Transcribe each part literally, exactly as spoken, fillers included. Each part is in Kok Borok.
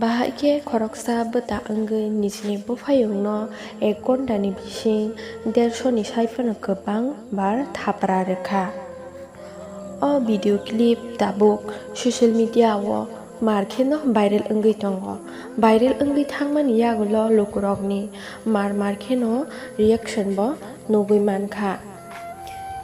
Bahai khe khoroksa bwta wngwi nijini buphayungno ek ghontani bising dersho ni sai phano kwbang bar thapra rwkha. O video clip tabuk social media o mar kheno viral wngwi tongo. Viral wngwi thangmani yagulo lukurokni mar mar kheno reaction bo nugwi mankha.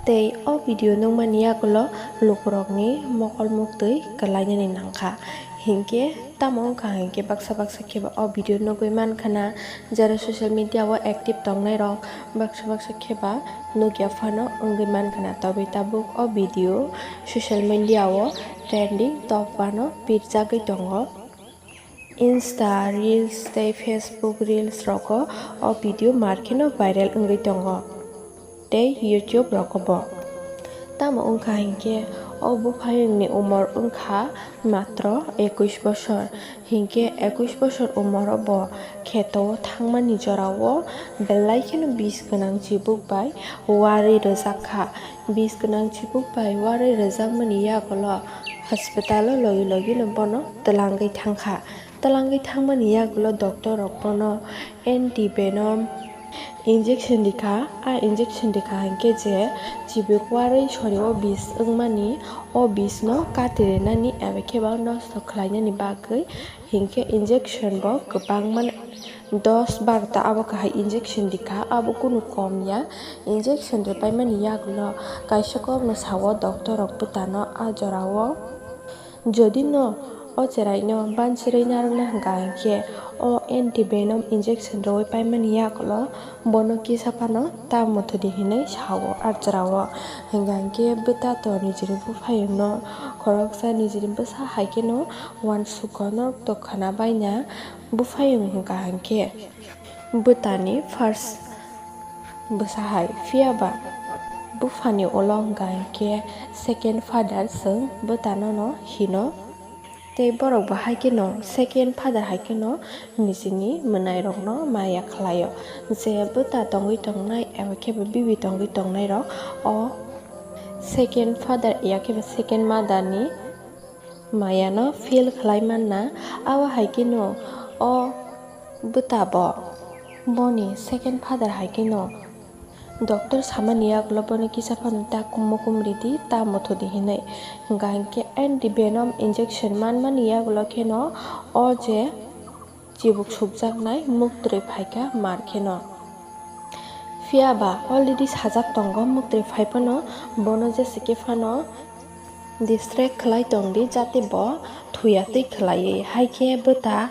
Tei o video nukmani yagulo lukurokni mokol muktwi kwlainani nangkha. Hinkhe tamo wngkha hinkhe baksa baksa kheba o video nugwi mankha na, jera social media o active tongnai rok baksa baksa kheba nukya phano wngwi mankha na. Tobwi tabuk o video social media o trending top one o pirjagwi tongo. Insta reels tei Facebook reels rogo o video mar kheno viral wngwi tongo tei YouTube rogo bo. Tamo wngkha hinkhe o buphayungni umor wngkha matro ekush bosor, hinkhe ekush bosor umoro bo kheto o thangmani jorao belai kheno bis gwnang chibuk bai warwi rwjak kha. Bis gwnang chibuk bai warwi rwjakmani yagulo hospital o logi logi no bono twlangwi thangkha. Twlangwi thangmani yagulo doctor rok bono anti venom injection rikha. A injection rikha hinkhe je chibuk warwi sorio bis wngmani, o bis no kati rinani eba khe ba nosto khlainani bagwi hinkhe injection bo kwbangma dos barota abo kahai injection rikha, abo kunu kom ya. Injection rwpaimani yagulo kaisa kokno sao doctor rok bwtano a jorao. Jodi no o cheraino bansirwi narwkna hwnkha hinkhe o anti venom injection rwwi paimani yagulo bono kisa phano ta muthudi hinwi sao a jorao. Hwnkha hinkhe bwta to nijini buphayungno khoroksa nijini bwsa hai kheno uansukgo norok to khwna baina. Buphayung hwnkha hinkhe bwtani first bwsa hai, phiya ba buphani ulo hwnkha hinkhe second father chwng bwtanono hino. Tei borok bo hai kheno second father hai kheno nijini mwnairokno maya khlaio. Je bwta tongwi tongnai eba khe bo bibi tongwi tongnairok o second father ya khe bo second mother ni mayano feel khlai manna. Abo hai kheno o bwta bo boni second father hai kheno doctor samani yagulo bono kisa phano ta mukum ridi, ta muthudi hinwi. Hwnkha hinkhe anti venom injection manmani yagulo kheno o je chibuk sukjaknai muktwi phaikha mar kheno. Phiya ba already sajak tongo muktwi phai phano, bono jesa khe phano distract khlai tongdi jate bo thuya twi khlaiwi. Hai khe bwta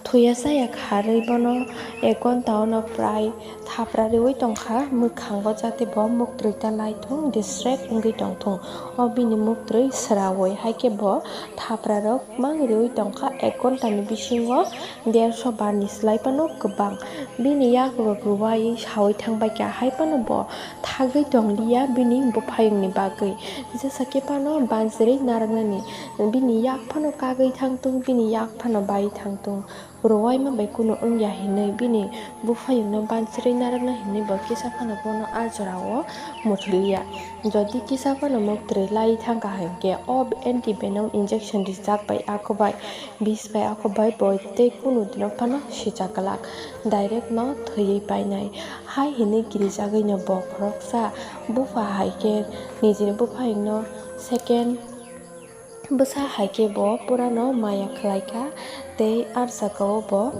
thuya chaya kharwi bono ek ghonta ono prai thapra riwi tongkha mwkhango, jate bo muktwi ta naithung, distract wngwi tongthung. O bini muktwi swrawi hai khe bo thapra rok mang riwi tongkha ek ghontani bisingo dersho bar ni slai phano kwbang. Bini yak rok rwui saui thangbai kha, hai phano bo thagwi tongliya bini buphayungni bagwi. Jesa khe phano bansirwi narwknani, bini yak phano kagwi thangthung, bini yak phano bai thangthung. Rwuaima bai kunu wngya hinwi bini buphayungno bansirwi narwkna hinwi bo kisa phano bono a jorao muthiliya. Jodi kisa phano muktwi lai thangkha hinkhe o anti venom injection rijak bai ako bai, bis bai ako bai bo tei kunu dino phano sija glak, direct no thwiwi painai. Hai hinwi kirijagwi no bo khoroksa bupha hai khe nijini buphayungno second bwsa hai khe bo purano maya khlai kha tei ah jagao bo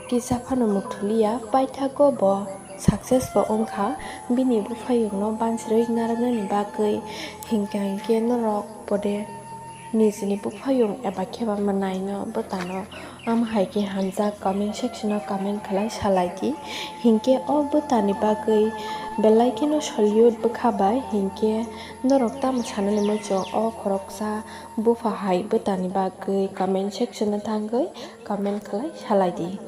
kisa phano muthuli ya, paithago bo success bo wng kha bini buphayungno bansirwi narwknani bagwi. Hinkhe hinkhe norok bode nijini buphayung eba khe ba mwnaino bwtano Am hai khe hamjak comment section o comment khlai salai di. Hinkhe o bwtani bagwi belai kheno salute bwkha bai, hinkhe norok tamo sanani muchung o khoroksa bupha hai bwtani bagwi comment section o thangwi comment khlai salai di.